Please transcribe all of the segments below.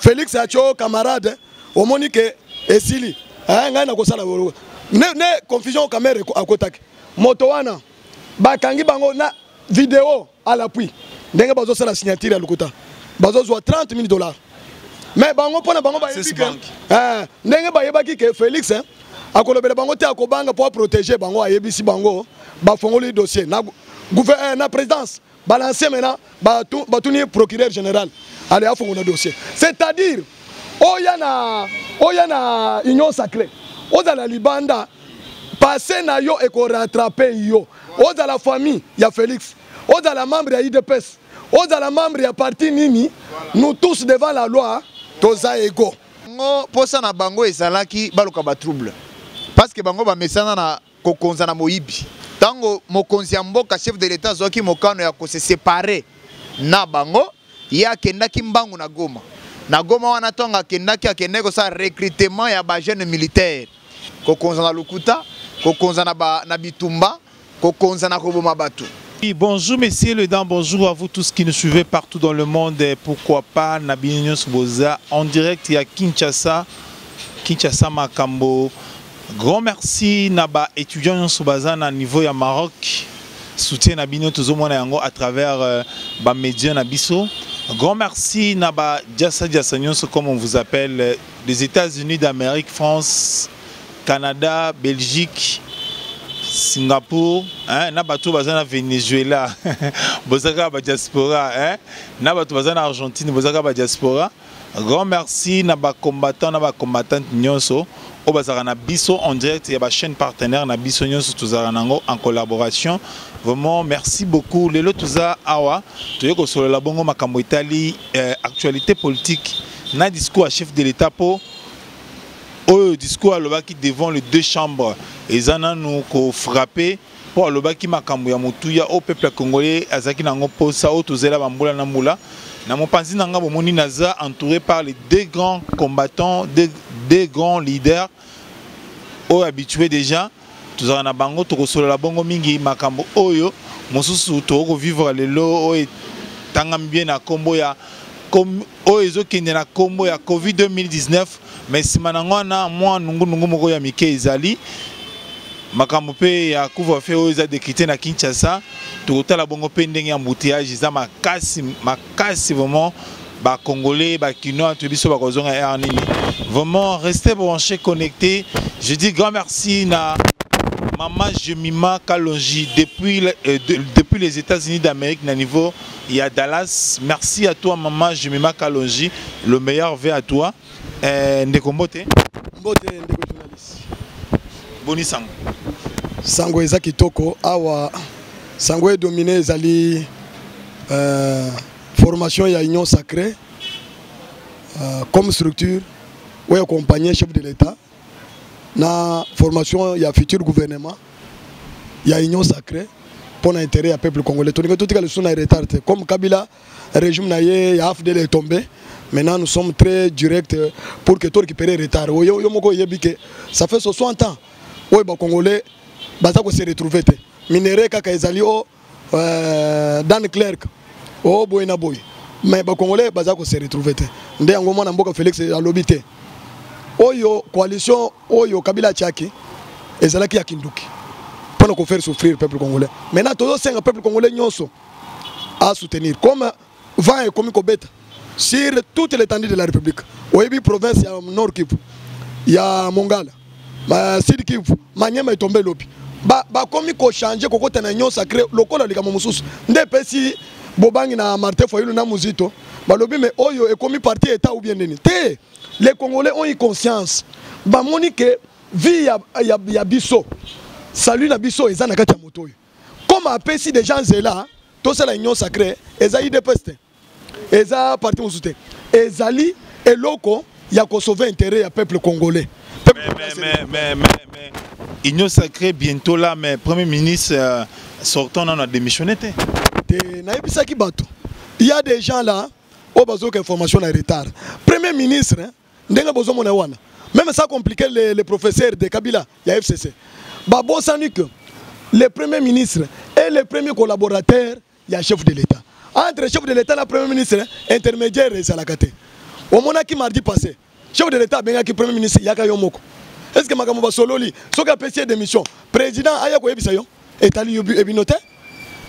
Félix atio camarade, omoni ke esili. Eh, ngai nakosala ne, ne confusion Kamerhe akotaki. Moto wana bakangi bango na video à l'appui ndenge bazosala signature ya lokuta, bazozwa 30 000 dollars. Mais bango mpona bango bayebi ke eh, ndenge bayebaki ke Félix eh, akolobela bango te, akobanga mpo aprotéger bango, ayebisi bango bafongoli dossier na, eh, na présidence, balancer maintenant batuni procureur général ale afongola dossier. C'est-à-dire oya na union sacrée, ozala libanda, passé na yo ekorattraper yo. Ozala famille ya Félix, ozala membre ya UDPS, ozala membre ya parti nini, nous tous devant la loi toza égaux. Ngo posa na bango ezalaki baluka batrouble, parce que bango bamesana na kokonza na moyibi. Ntango mokonzi ya mboka, chef de l'État, azwaki mokano ya kose séparer na bango, ye akendaki mbangu na Goma. Na Goma wana, ntango akendaki kosala recrutement ya bajeune militaire, kokonza na lokuta, kokonza na bitumba, kokonza na koboma bato. Oui, bonjour messieurs les dames, bonjour à vous tous qui nous suivez partout dans le monde et pourquoi pas na bino nyonso boza en direct ya Kinshasa, Kinshasa Makambo. Grand merci na ba étudiants nyonso baza na niveau ya Maroc. Soutien na bino tozomona yango à travers ba médias na biso. Grand merci na ba Diasa Diasa nyonso, comme on vous appelle, des États-Unis d'Amérique, France, Canada, Belgique, Singapour, hein, na bato baza na Venezuela, bozaka ba diaspora, hein, na bato baza na Argentine, bozaka ba diaspora. Grand merci na ba combattant, na ba combattante nyonso oyo bazalaka na biso en direct ya ba chaîne partenaire na biso nyonso tozalaka nango en collaboration. Vraiment merci beaucoup. Lelo toza awa, toye kosolola bongo makambo etali actualité politique na discours ya chef de l'État, po oyo discours alobaki devant les deux chambres eza nanu kofrapper, mpo alobaki makambo ya motuya oyo peuple congolais azalaki nango mposa, oyo tozela bambula na mbula. Na mopanzi na nga, bomoni naza entouré par les deux grands combattants, deux grands leaders oyo habitué déjà tozalaka na bango. Tokosolola bongo mingi makambo oyo mosusu tokokovivre lelo, oyo etangami bien na nkombo ya oyo ezokende na nkombo ya Covid 2019, mais nsima nango wana mwa nungunungu moko ya mike ezali, makambo mpe ya couvre-feu oyo eza décrété na Kinshasa. Tokotala bongo mpe ndenge ya embouteillage eza makasi makasi. Vraiment bacongolais, bakinois, toyebi biso bakozonga aire nini. Vraiment restez branchés, connectés. Je dis grand merci na Mama Jemima Kalonji depuis les États-Unis d'Amérique, na niveau ya Dallas. Merci à toi, Mama Jemima Kalonji, le meilleur vœu à toi. Ndeko, mbote. Mbote, ndeko journaliste. Boni sango? Sango eza kitoko awa. Sango edomine ezali formation ya union sacrée comme structure oyo accompagner chef de l'État na formation ya futur gouvernement ya union sacrée mpo na intérêt ya peuple congolais. Tolingi totika lisusu na retard te. Comme Kabila, régime na ye ya AFDL est tombé, maintenant nous sommes très direct pour que to récupérer retard oyo yo moko oyebi ke ça fait 60 ans oyo bacongolais baza kose retrouver te. Minerai kaka ezali o Dan Clerc o boye na boye, mais bacongolais baza kose retrouver te. Nde yango mwana mboka Félix alobi te, oyo coalition oyo Kabila atiaki ezalaki ya kinduki mpona kofaire souffrir peuple congolais. Maintenant tozosenga peuple congolais nyonso à soutenir, comme vent ekomi kobeta sur toute l'étendue de la République. Oyebi province ya Nord Kivu, ya Mongala, Sud Kivu, Manyema etombe lobi, bakomi kochanger, kokota na union sacrée lokola likambo mosusu. Nde epesi bobangi na Martin Fayulu na Muzito. Balobi me oyo ekomi parti état ou bien nini te. Les Congolais ont eu conscience, bamoni ke vie ya biso, salut na biso eza na kati ya moto oyo. Comme apesi déjà nzela tosala union sacrée, eza UDPS te, eza parti mosusu te, ezali eloko ya kosauver intérêt ya peuple congolais. Mais union sacrée bientôt là, mais premier ministre sortant nano a démissionné te. Te, nayebisaki bato, il y a des gens là oyo bazoyoka information na retard. Premier ministre, hein, ndenge bozomona wana, même ça compliqué les professeurs de Kabila ya FCC babosani que le premier ministre est le premier collaborateur ya chef de l'État. Entre chef de l'État na premier ministre, intermédiaire ezalaka te. Omonaki mardi passé, chef de l'État abengaki premier ministre yaka yo moko. Est ce que makambo basololi, soki apesi ye démission, président aya koyebisa yo etali yo ebino te?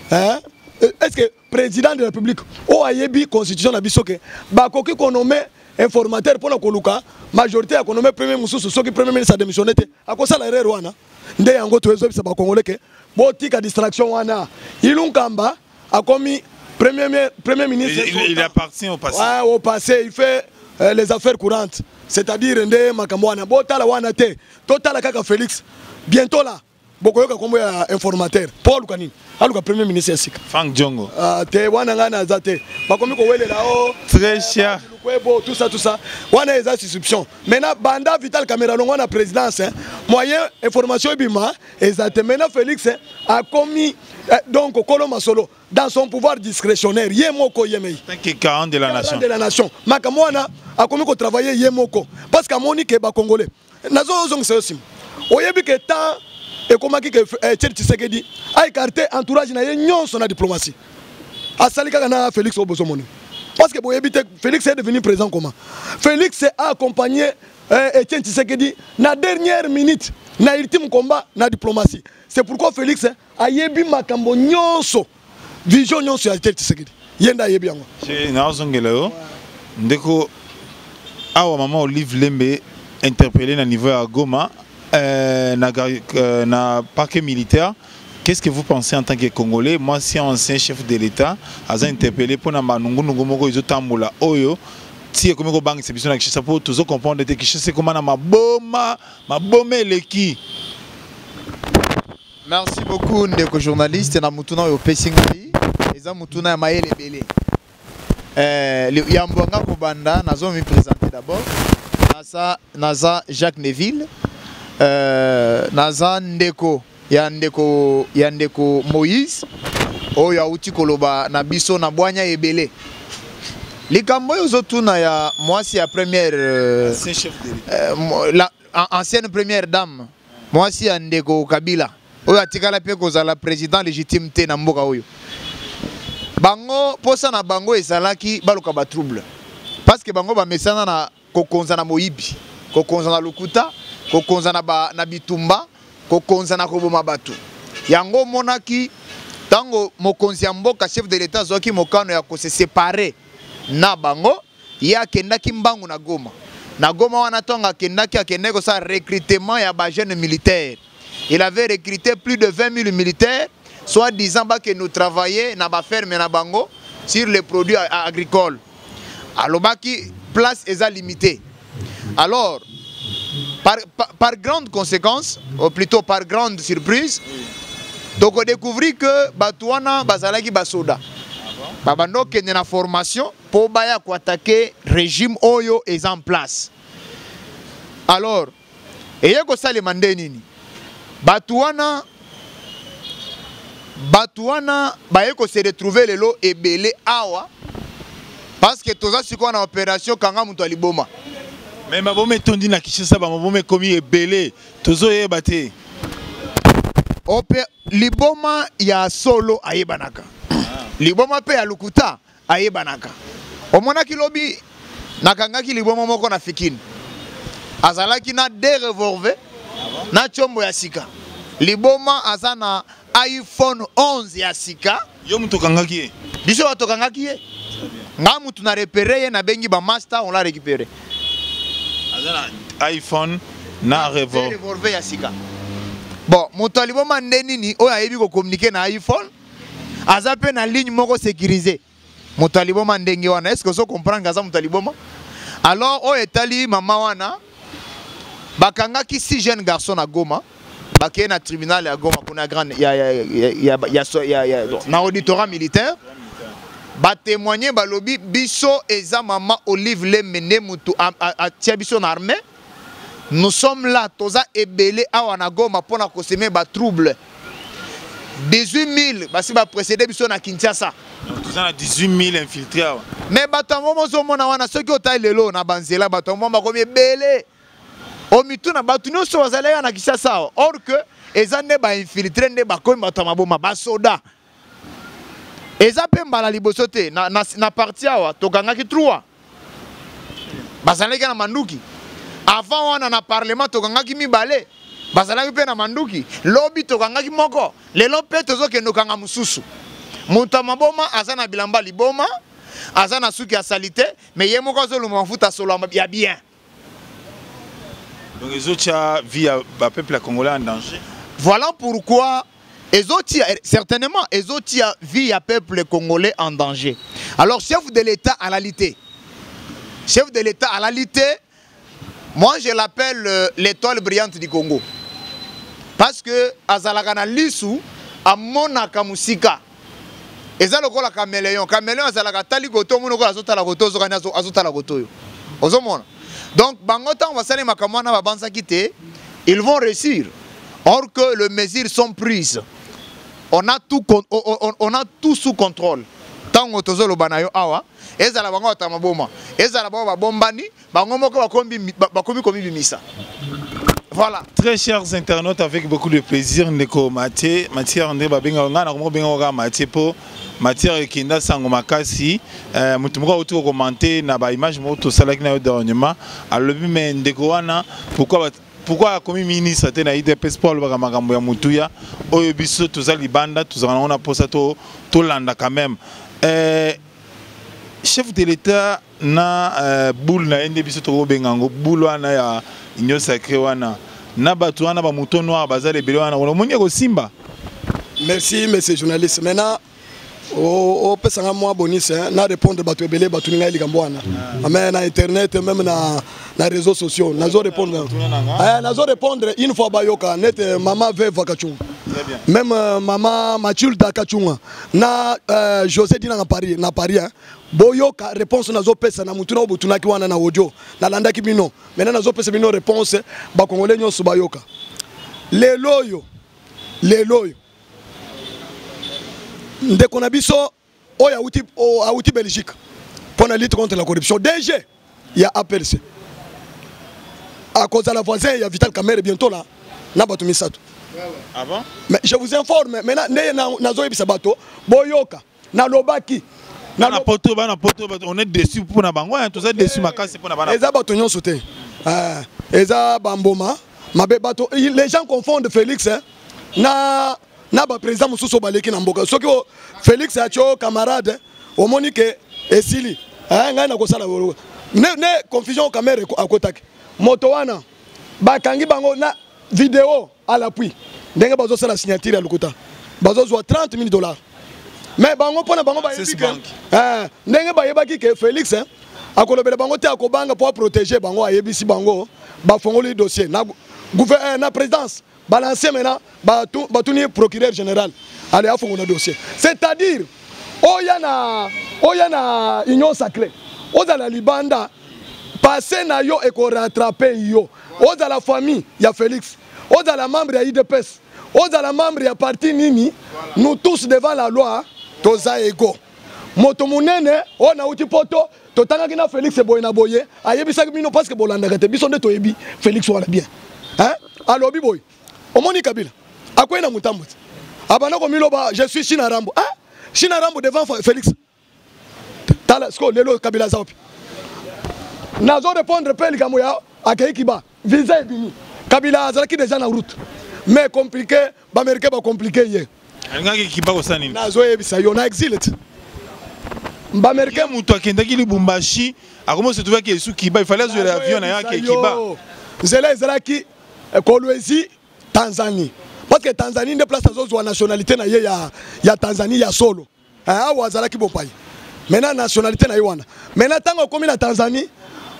Hein? Est ce que président de la République oyo ayebi constitution na biso ke bakoki konome informateur mpona koluka majorité ya konome premier mosusu soki premier ministre adémissionne te, akosala erreur wana? Nde yango toyezobisa bakongole ke botika distraction wana. Ilunkamba akomi premier ministre. Il appartient au passé. Ouais, au passé, il fait les affaires courantes. C'est-à-dire nde makambo wana botala wana te, totala kaka Félix. Bientôt là bokoyoka kombo ya informateur mpo aluka nini, aluka premier ministre ya sika. Frank Diongo. Ah, te, wana ngai naza te. Bakomi kowelela o Très cher. Lukwebo, tout ça, tout ça wana eza suspicion. Maintenant, banda Vital Kamerhe longwa na présidence, hein, moyen information ebima eza te. Maintenant Félix, hein, akomi donc kolo masolo dans son pouvoir discrétionnaire, ye moko, ye mei. Tant que garant de la nation. De la nation, makambo wana akomi kotravailler ye moko parce que amoni ke bacongolais nazozongisa yo nsima. Oyebi ke temps ekomaki ke Etienne Tshisekedi aécarté entourage na ye nyonso na diplomatie, asali kaka na Félix oyo bozomona, parce que boyebi te Félix est devenu président comment. Félix a accompagné Etienne Tshisekedi na dernière minute, na ultime combat na diplomatie. C'est pourquoi Félix ayebi makambo nyonso, vision nyonso ya Etienne Tshisekedi, ye nde ayebi yango. Nazongela yo, ndeko. Awa mama Olive Lembe interpellé na niveau ya Goma, na parquet militaire. Qu'est-ce que vous pensez en tant que Congolais? Moi, si ancien chef de l'État aza interpellé mpona manungunungu moko ezotambola oyo ti ekomi kobangisa biso na Kinshasa, mpo tozo comprendre te Kinshasa ekoma na maboma, maboma eleki. Merci beaucoup, ndeko journaliste, na mutuna oyo opesi ngai. Eza mutuna ya mayele ebele. Yambo nga kobanda, nazo mi présenter d'abord. Naza Jacques Neville, naza ndeko ya ndeko Moïse oyo auti koloba na biso na bwanya ebele. Likambo oyo ozotuna ya mwasi ya première Ancien chef de l'État. La ancienne première dame, mwasi ya ndeko Kabila oyo atikala mpe kozala président légitime te na mboka oyo. Bango, posa na bango ezalaki baluka batrouble, parce que bango bamesana na kokonza na moyibi, kokonza na lokuta, kokonza na bitumba, kokonza na koboma bato. Yango omonaki ntango mokonzi ya mboka, chef de l'État, azwaki mokano ya kose séparer na bango, ye akendaki mbangu na Goma. Na Goma wana, ntango akendaki kosala recrutement ya bajeune militaire. Il avait recruté plus de 20 000 militaires, soit disant bakende travailler na baferme na bango sur les produits agricoles. Alobaki place eza limité. Alors par grande conséquence, ou plutôt par grande surprise, tokodécouvrir que bato wana bazalaki basoda, babanda okende na formation mpo baya koattaquer régime oyo eza en place. Alors eye kosalema nde nini? Bato wana baye kose retrouver lelo ebele awa, parce que toza sikoyo na opération kanga moto ya liboma. Mais maboma etondi na Kinshasa, bamaboma ekomi ebele, tozoyeba te. Ope liboma ya solo ayebanaka, liboma mpe ya lokuta ayebanaka. Omonaki lobi nakangaki liboma moko na Fikini, azalaki na deux revolver na tiombo ya sika. Liboma aza na iPhone 11 ya sika. Yo moto okangaki ye? Biso bato tokangaki ye, nga mutu na repérer ye, nabengi bamaster, on l'a récupéré. Aza na iPhone na revolver. Revolver ya sika. Bon, moto ya liboma nde nini oyo ayebi kocommuniquer na iPhone, aza mpe na ligne moko sécurisé? Moto ya liboma ndenge wana, est ce que ozo comprendre aza moto ya liboma? Alors oyo etali mama wana, bakangaki six jeunes garçons na Goma, bakei na tribunal ya Goma kuna, grande ya, na auditorat militaire. Batémoigne, balobi biso eza mama Olive Lembe nde mutu atia biso na armée. Nous sommes là, toza ebele awa na Goma mpona kosemer batrouble. 18 000 basi baprécédé biso na Kinshasa. Toza na 18 000 infiltré awa. Mais bato yango mozomona wana, soki otali lelo na banzela, bato yango bakomi ebele. Omituna bato nyonso bazalaki na Kinshasa awa, or que eza nde bainfiltré nde bakomi bato ya maboma, basoda. Eza mpe mbala liboso te. Na parti awa tokangaki 3. Bazalaki na manduki. Avant wana na parlement tokangaki mibale, bazalaki mpe na manduki. Lobi tokangaki moko, lelo mpe tozokende okanga mosusu. Moto ya maboma aza na bilamba liboma, aza na suki ya salite, mais ye moko azolumba mafuta solo ya bien. Donc ezotia vie ya ba peuple congolais en danger. Voilà pourquoi ezotia certainement ezotia vie ya peuple congolais en danger. Alors chef de l'État à la lité. Chef de l'État à la lité, moi je l'appelle l'étoile brillante du Congo. Parce que azalaka na lisu amonaka musika. Eza lokola caméléon. Caméléon azalaka tali koto omoni lokola azotala koto ozokani azotala koto oyo. Ozomona. Donc bango ntango basali makambo wana babanzaki te, ils vont réussir. Or que les mesures sont prises. On a tout sous contrôle. Tango tozoloba na yo awa, ezala bango bato ya maboma, ezala bango babombani, bango moko bakomi komibimisa. Voilà. Très chers internautes, avec beaucoup de plaisir, ndeko Mathieu, Mathieu André babenga nga na komo benga nga Mathieu po Mathieu ekinda sango makasi, mutu moko auti ko commenter na ba image moko tosalaki na yo dernièrement, alobi mais ndeko wana pourquoi akomi ministre te na UDPS po alobaka makambo ya mutuya oyo biso toza libanda tozala nango na posa to tolanda quand même. Chef de l'État na boule na ye nde biso tokobenga yango boule wana ya union sacrée wana na bato wana ba mouton noir baza lebele wana omoni ekosimba. Merci monsieur journaliste. Maintenant opesanga mwa bonus, hein, na répondre bato ebele batuni ngai likambo wana. Mais na internet, même na réseaux sociaux, nazo répondre. Nazo répondre une fois bayoka net mama Veva Kachunga. Très bien. Même mama Mathilde Kachunga na José Dina na Paris, na Paris, hein. Boyoka réponse nazo pesa na mutuna obutunaki wana na audio. Nalandaki bino. Maintenant nazo pesa bino réponse ba congolais nyonso bayoka. Lelo oyo, lelo oyo. Ndeko na biso oyo awuti Belgique pour la lutte contre la corruption, DG ya APLC. À cause de la voisin ya Vital Kamerhe bientôt là, na bato misato. Ah bon? Mais je vous informe maintenant nde na nazo yebisa bato boyoka na lobaki. Na poto, bana poto, bato, on est déçu pour na bango, hein, toza déçu makasi pour na bana. Eza bato nyonso te. Eza bamboma, mabe bato, les gens confondent Félix, hein, na ba président mosusu baleki na mboka. Soki o Félix atio camarade, omoni ke esili. Hein, ngai na kosala bolo. Ne confusion Kamerhe akotaki. Moto wana bakangi bango na vidéo à l'appui. Ndenge bazo sala signature ya lokuta. Bazo zwa 30 000 dollars. Mais bango pona bango ba Access yebi ke, Bank. hein, ndenge ba yebaki ke Félix, hein, akolobela bango te akobanga pour protéger bango, ayebisi bango, ba fongoli dossier na na présidence. Balancer maintenant, batuni procureur général. Allez, afongola dossier. C'est-à-dire, oya na union sacrée. Oza la libanda, passé na yo et ko rattraper yo. Oza la famille ya Félix. Oza la membre ya UDPS. Oza la membre ya parti nini. Nous tous devant la loi, toza égaux. Moto munene, on a outi poto, totangaki na Félix boye na boye, ayebisaki bino parce que bolandaka te, biso nde toyebi Félix wana bien. Hein? Alobi boye. Omoni Kabila. Akwei na mutambo. Abanda komiloba, je suis China Rambo. Hein? China Rambo devant Félix. Tala, sko lelo Kabila za wapi? Nazo répondre pe likambo ya akei kiba. Visa ebimi. Kabila azalaki déjà na route. Mais compliqué, ba américain ba compliqué ye. Alingaki kiba kosala nini? Nazo yebisa yo na exil ti. Ba américain mutu akendaki Lubumbashi, akomo se trouver ke su kiba, il fallait azwela avion na yake kiba. Nzela ezalaki Kolwezi, Tanzanie. Parce que Tanzanie nde place azozwa nationalité na ye ya Tanzanie ya solo. Awa azalaki bopai. Maintenant nationalité na ye wana. Maintenant tango akomi na Tanzanie,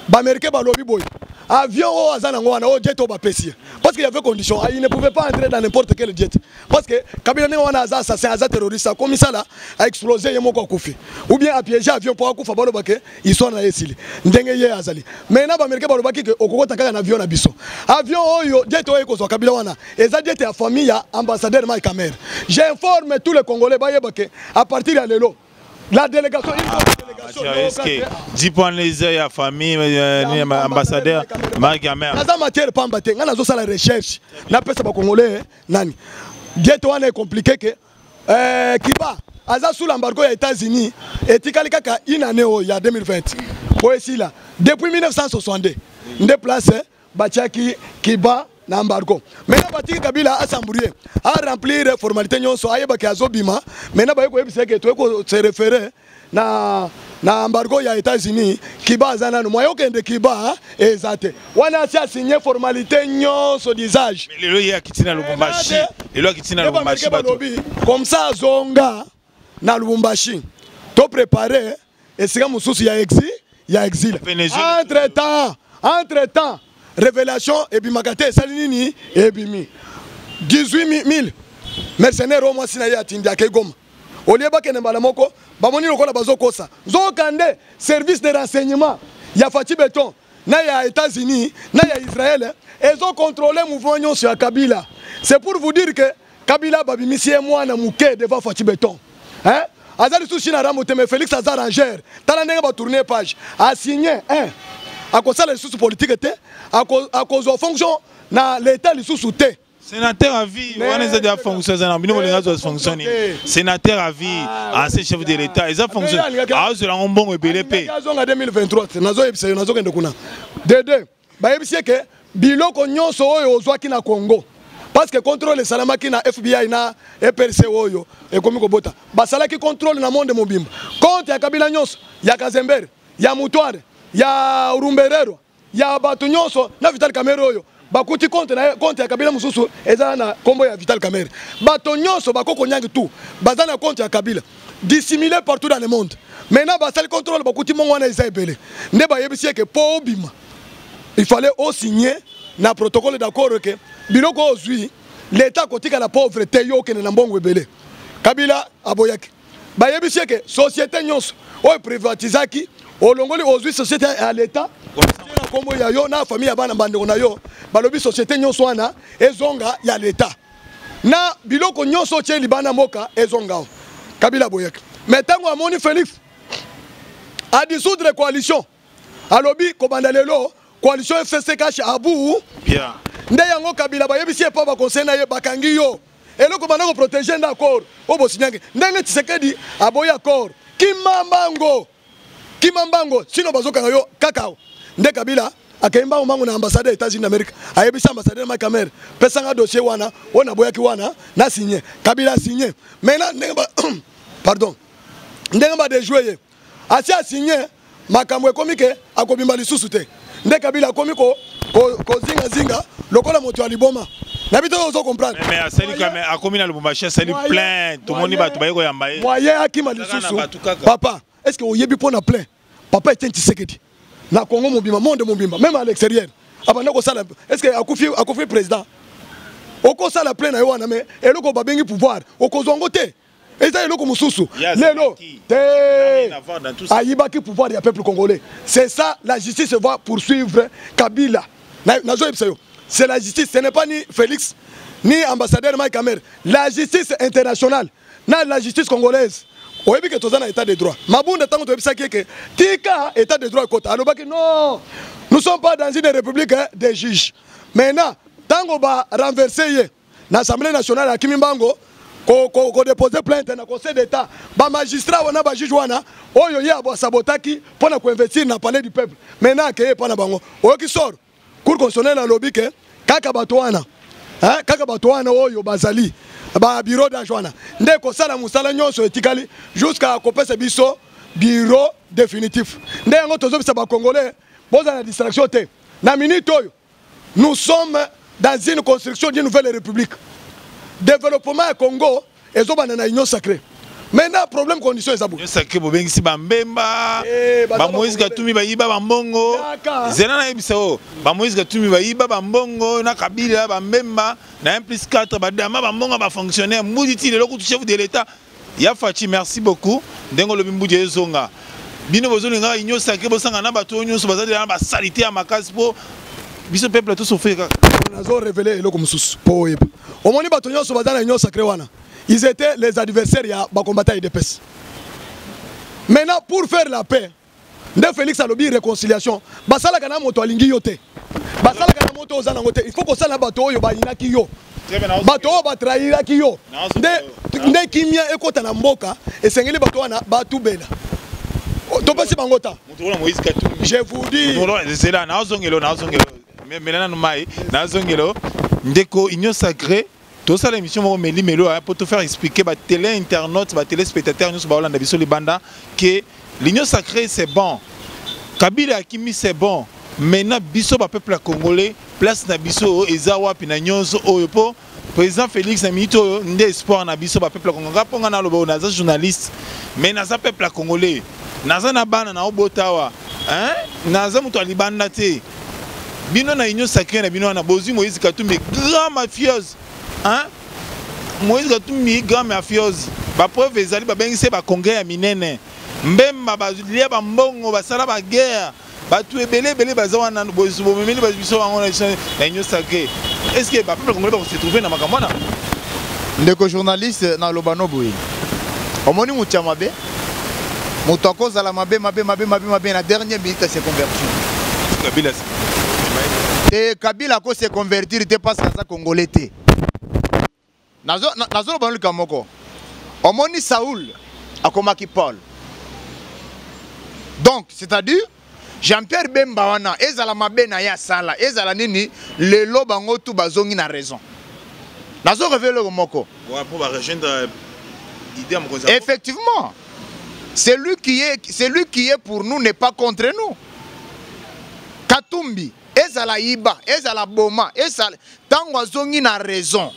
ba américain balobi boye. Avion oyo aza nango wana, oyo jet oyo bapesi ye. Parce qu'il y avait condition, il ne pouvait pas entrer dans n'importe quel jet. Parce que Kabila ndenge wana aza assassin, aza terroriste, akomi sala, a explosé ye moko akufi. Ou bien a piégé avion po akufa, baloba ke histoire na ye esili. Ndenge ye azali. Maintenant ba américain balobaki ke okokota kaka na avion na biso. Avion oyo jet oyo ekozwa Kabila wana, eza jet ya famille ya ambassadeur Mike Hammer. J'informe tous les Congolais bayeba ke à partir ya lelo la délégation, une Ah, délégation, Mathieu, non, est-ce que quatre. 10 points les ya famille, Ya ni ambassadeur ambassadeur Mike Hammer. Naza matière pamba te, nga nazo sala recherche. Na pesa ba Congolais nani. Jet wana est compliqué que Kiba aza sous l'embargo ya États-Unis etikali kaka une année oyo ya 2020. Po esila. Depuis 1962 nde place batiaki Cuba na embargo. Maintenant batiki Kabila asambourie, a remplir formalité nyonso, ayebaki azobima. Maintenant baye koyebisa ye ke toye ko se référer na embargo ya États-Unis, Cuba aza nanu moyen okende Cuba eza te. Wana asi asigne formalité nyonso d'usage. Mais lelo ye akiti na Lubumbashi, lelo akiti na Lubumbashi bato. Comme ça azonga na Lubumbashi. To préparer esika mosusu ya exil, ya exil. Entre temps révélation ebimaka te, esali nini, ebimi 18 000 mercenaires oyo mwasi na ye atindi akei Goma. Olie bakende mbala moko, bamoni lokola bazokosa, nzoka nde service de renseignement ya Fatshi Béton na ya États-Unis na ya Israël ezocontrôle mouvement nyonso ya Kabila. C'est pour vous dire que Kabila babimisi ye mwana moke devant Fatshi Béton, hein? Aza lisusu na rambo te, mais Félix aza ranger. Tala ndenge batourne page, asigne un akosala lisusu politique te, akozwa fonction na l'état lisusu te. Sénateur à vie, wana eza deja fonction, eza na bino bolinga azwa fonction nini? Sénateur à vie, ancien chef de l'état, eza fonction, azwela yango mbongo ebele mpe. Azonga 2023, nazoyebisa yo, nazokende kuna dede. Bayebisi ye ke biloko nyonso oyo ozwaki na Congo, parce que contrôle esalamaki na FBI na EPRC oyo ekomi kobota, basalaki contrôle na monde mobimba, compte ya Kabila nyonso, ya Kazembere, ya Mutware, ya Rumberero, ya bato nyonso na Vital Kamerhe oyo bakuti compte na compte ya Kabila mosusu eza na kombo ya Vital Kamerhe. Bato nyonso bakoko nyangi tout baza na compte ya Kabila dissimulé partout dans le monde. Maintenant basali contrôle, bakuti mongo wana eza ebele. Nde bayebisi eke po obima, il fallait osigner na protocole d'accord ke biloko oyo ozwi, l'état akotikala pauvre te, yo okende na mbongo ebele. Kabila aboyaki. Bayebisi eke société nyonso oyo privatizaki, olongoli, ozwi société ya l'état na kombo ya yo na famille ya bana bandeko na yo, balobi société nyonso wana ezonga ya l'état na biloko nyonso otie libanda mboka ezonga awa. Kabila aboyaki, mais ntango amoni Félix adissoudre coalition, alobi kobanda lelo coalition FCC CACH abu. Bien. Nde yango Kabila bayebisi ye mpo baconseil na ye bakangi yo eloko banda koprotéger nde accord oyo bosignaki. Ndenge Tshisekedi aboyi accord, kima mbango, kima mbango, sino bazokanga yo kaka awa. Nde Kabila akei mbango mbango na ambassade ya États-Unis d'Amérique, ayebisi ambassadeur Mike Hammer: pesanga dossier wana oyo naboyaki wana na signé. Kabila asigné. Maintenant ndenge ba, pardon, ndenge badéjouer ye, asi asigné, makambo ekomi ke akobima lisusu te. Nde Kabila akomi kozingazinga lokola moto ya liboma na bi to ozo comprendre. Mais asali quand même, akomi na Lubumbashi, asali plein, tomoni bato baye koyamba ye. Moyen akima lisusu, papa, est ce que oyebi mpo na plein papa Etienne Tshisekedi na Congo mobimba, monde mobimba, même à l'extérieur abanda kosala? Est ce que akufi, akufi président, okosala plein na ye wana, mais eloko babengi pouvoir okozwa yango te, eza eloko mosusu. Lelo te ayibaki pouvoir ya peuple congolais. C'est ça, la justice va poursuivre Kabila. Nazoyebisa yo, c'est la justice, ce n'est pas ni Félix ni ambassadeur Mike Hammer. La justice internationale na la justice congolaise, oyebi ke toza na état de droit. Mabunda, ntango toyebisaki ke tika état de droit ekota, alobaki: non, nous sommes pas dans une république, hein, des juges. Maintenant ntango barenverse ye na Assemblée nationale, akimi mbango kodépose plainte na Conseil d'état. Bamagistrat wana, bajuge wana oyo ye asabotaki mpo na koinvestir na Palais du peuple, maintenant akeye epa na bango. Oyoki sort, Cour constitutionnelle alobi ke kaka bato wana, hein, kaka bato wana oyo bazali babureau d'âge wana nde kosala mosala nyonso etikali jusqu'à kopesa biso bureau définitif. Nde yango tozobisa bacongolais, bozala na distraction te. Na minute oyo, nous sommes dans une construction d'une nouvelle république. Développement ya Congo ezobanda na Union sacrée. Maintenant problème, condition eza boye. Sacré, bobengisi bambemba, bamoïse Katumbi bayiba bambongo. Zela nayebisa o bamoïse Katumbi bayiba bambongo na Kabila, bambemba na 1 plus 4 badama bambongo bafonctionnaire mbudi ti lelo kutu chef de l'état ya Fatshi. Merci beaucoup. Ndenge olobi, mbudi ezonga. Bino bozolinga Union sacrée, bosanga na bato oyo nyonso baza na basalite ya makasi mpo biso peuple tosouffrir kaka. Nazo révéler eloko mosusu mpo oyeba. Omoni bato nyonso baza na Union sacrée wana, ils étaient les adversaires ya bacombattant UDPS. Maintenant, pour faire la paix, nde Félix alobi réconciliation. Basalaka na moto alingi yo te, basalaka na moto oza nango te. Il faut kosala bato oyo bayinaki yo, bato oyo batrahiraki yo, nde kimia ekota na mboka. Esengeli bato wana batubela. Topesi bango ta. Je vous dis. Zela nazongelo nazongelo mela nanu mai nazongelo ndeko union sacrée tosala émission moko meli melo mpo to faire expliquer ba télé internautes ba téléspectateurs nyonso baolanda biso libanda que l'union sacrée c'est bon, Kabila akimi c'est bon, maintenant biso ba peuple congolais place na biso eza wapi na nyonso oyo? Mpo président Félix na minute oyo nde espoir na biso ba peuple congolais. Nga mpo nga naloba oyo, naza journaliste mais naza peuple congolais, naza na bana na obota awa, naza moto ya libanda te. Bino na union sacrée na bino wana bozwi Moïse Katumbi, grand mafieuse, hein? Moïse Katumbi grand mafieuse, bapreuve ezali, babengisi ye bacongrès ya minene, mbemba balia bambongo, basala baguerre, bato ebele ebele baza wana, bomemeli biso bango na union sacrée. Est ce que bapeuple congolais bakose trouver na makambo wana? Ndeko journaliste, naloba no boye: omoni moto ya mabe, moto akozala mabe mabe mabe mabe mabe, na dernière minute ase convertir. Kabila? Te, Kabila akose convertir te parce que aza congolais te. Nazoloba no likambo moko: omoni Saul akomaki Paul, donc c'est-à-dire Jean-Pierre Bemba wana, ezala mabe na ye asala, ezala nini, lelo bango tu bazongi na raison. Nazo révéler eloko moko. Effectivement, celui qui est pour nous n'est pas contre nous. Katumbi, ezala yiba, ezala boma, ezala, ntango azongi na raison,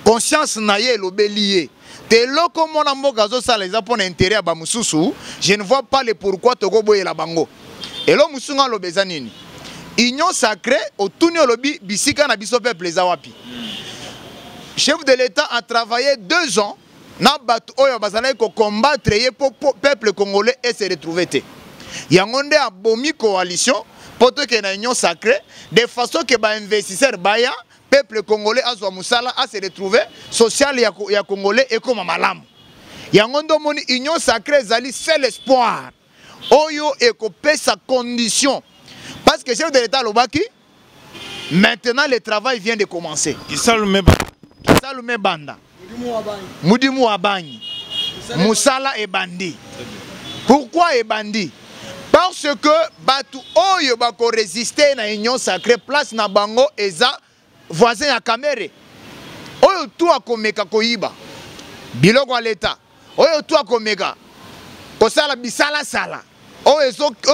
conscience na ye elobeli ye te eloko mwana mboka azosala eza mpo na intérêt ya bamosusu. Je ne vois pas le pourquoi tokoboyela bango. Elo mosusu nga aloba eza nini? Union sacrée, otuni, olobi bisika na biso peuple eza wapi? Chef de l'État a travaillé 2 ans na bato oyo bazalaki kocombattre ye mpo peuple congolais ese retrouve te. Yango nde abomi coalition mpo tokende na union sacrée de façon ke bainvestisseur baya, peuple congolais azwa mosala, ase retrouve, social ya congolais ekóma malamu. Yango nde omoni union sacrée ezali seul espoir oyo ekopesa condition, parce que chef de l'État alobaki: maintenant le travail vient de commencer. Kisalume. Kisalume banda, mudimu wa bangi, mosala ebandi. Pourquoi ebandi? Parce que bato oyo bakoresiste na union sacrée, place na bango eza voisin ya Kamerhe. Oyo tu akomeka koyiba biloko ya leta, oyo tu akomeka kosala bisalasala oyo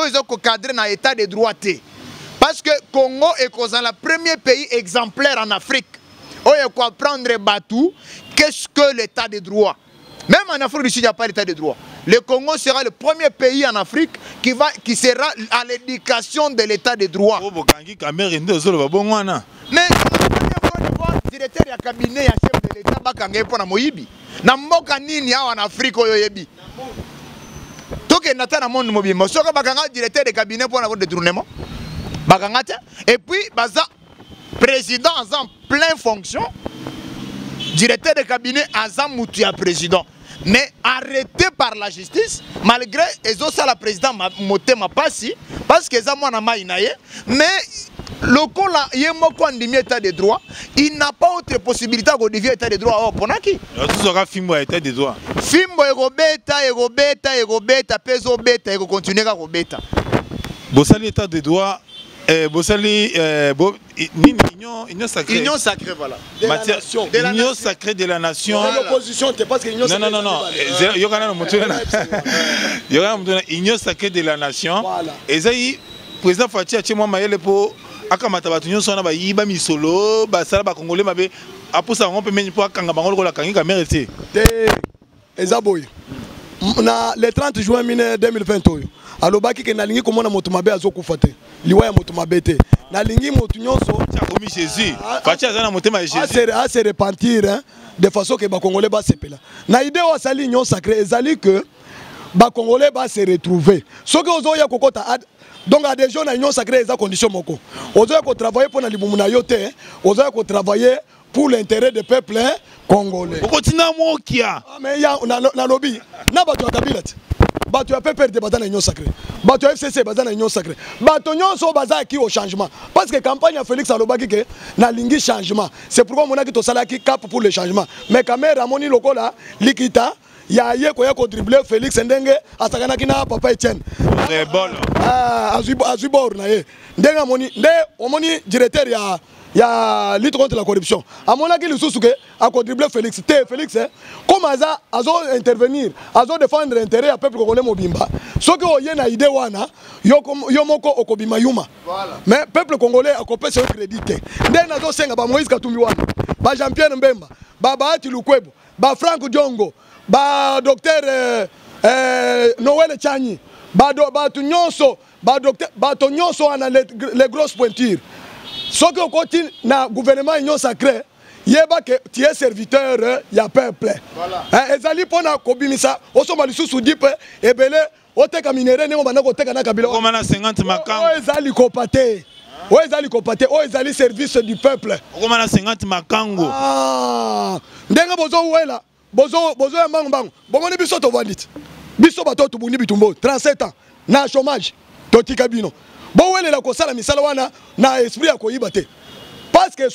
ezokocadrer na état de droit te, parce que Congo ekozala premier pays exemplaire en Afrique oyo ekoapprendre bato qu'est-ce que l'état de droit. Même en Afrique du Sud, il n'y a pas l'état de droit. Le Congo sera le premier pays en Afrique qui sera à l'éducation de l'état de droit. Bokangi Kamerhe nde ozoloba bongo wana? Mais c'est la première fois de voir directeur ya cabinet ya chef de l'État bakanga ye mpo na moyibi. Na mboka nini awa na Afrique oyo oyebi? Tokende ata na monde mobimba, soki bakanga directeur de cabinet mpo na détournement, bakanga te. Et puis baza président aza en pleine fonction, directeur de cabinet aza mutu ya président, mais arrêté par la justice, malgré ezosala président motema pasi parce que eza mwana mai na ye. Mais lokola ye moko andimi état de droit, il n'a pas autre possibilité ya kodévier état de droit oyo mponaki. Tozwaka fimbo ya état de droit. Fimbo ekobeta, ekobeta, ekobeta mpe ezobeta, ekokontinue kaka kobeta. Bosali état de droit, bosali nini, union sacrée. Union sacrée, voilà. De la Matière, nation. De la union nation. Sacrée de la nation. De l'opposition te, parce que union Non, non, non, non. sacrée. Yoka nano motu wana. Yoka nano motu wana. Union sacrée de la nation. Voilà. Ezali président Fatshi atie mwa mayele mpo akamata bato nyonso wana bayiba misolo, basala bakongole mabe, apusa bango pembeni mpo akanga bango lokola akangi Kamerhe te? Te, eza boye: na le 30 juin 2020 oyo alobaki ke nalingi komona moto mabe azokufa te, liwa ya moto mabe te, nalingi moto nyonso Akomi Jésus. Fatshi aza na motema ya Jésus. Ase repentir, hein, de façon ke bakongolais basepela na idée oyo asali union sacrée. Ezali ke bakongolais base retrouver. Soki ozoya kokota donc adhésion na union sacrée eza condition moko: ozoya kotravailler mpo na libumu na yo te, ozoya kotravailler pour l'intérêt du peuple, hein, congolais. Okotina mokia. Ah, mais ya nalobi na bato ya Kabila te, bato ya PPRD baza na union sacrée, bato ya FCC baza na union sacrée, bato nyonso oyo bazalaki au changement, parce que campagne ya Félix alobaki ke nalingi changement. C'est pourquoi omonaki tosalaki cap pour le changement. Mais Kamerhe amoni lokola likita ya ye koya kodribler Félix ndenge asakanaki na papa Etienne. Prendre bol. Ah, azwi bord na ye ndenge amoni nde omoni directeur ya lutte contre la corruption amonaki lisusu ke akodribler Félix te. Félix, eh, comme aza azo intervenir, azo défendre intérêt ya peuple congolais mobimba, soki oye na idée wana, yo moko okobima yuma. Mais peuple congolais akopesa yo crédit te. Nde nazosenga bamoïse Katumbi wana, ba Jean Pierre Mbemba, babahati Lukwebo, ba Franck Diongo, badocteur Noël Tshiani, bato nyonso, badocteur, bato nyonso wana, les grosses pointures, soki okoti na gouvernement Union sacrée, yeba ke tu es serviteur ya peuple. Eh, ezali mpona kobimisa, osomba lisusu jeep ebele, oteka minerais ndenge obanda koteka na Kabila. Okoma na 50 makango. Oyo eza likopa te, oyo eza likopa te, oyo ezali service du peuple. Okoma na 50 makango. Ah, ndenge bozowela, bozoya mbangu mbangu, bomoni biso tovandi ti biso bato tobundi bitumba 37 ans na chômage, totika bino bowelela kosala misala wana na esprit ya koyiba te, parce que